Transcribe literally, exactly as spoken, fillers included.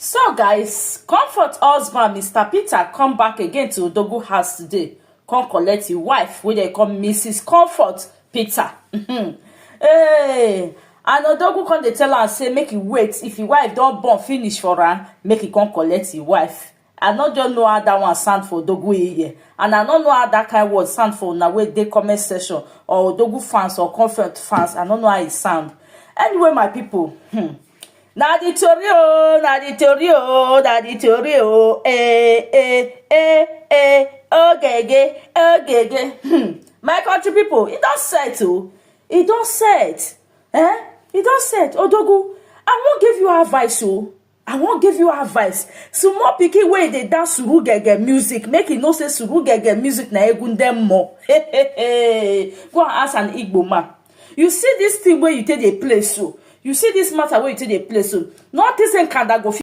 So guys, Comfort husband Mister Peter come back again to Odogwu house today. Come collect his wife wey dem call Missus Comfort Peter. Hey, and Odogwu come dey tell am say make he wait, if his wife don born finish for am, make he come collect his wife. I no just know how that one sound for Odogwu ear, and I no know how that kind word sound for una wey dey comment section or Odogwu fans or Comfort fans. I no know how e sound. Anyway, my people, hmm, na the tori o, na the tori o, na the tori o, eh, eh, eh, eh, ogege, ogege. Hmm. My country people, e don set o, e don set, eh, e don set. Odogwu, I wan give you advice o, I wan give you advice. Small pikin wey dey dance surugege music, make e know say surugege music na egun dem more. Go and ask an Igbo man. You see this thing wey you take dey play so, you see this matter wey you take dey play so, nothing say Nkanda go fit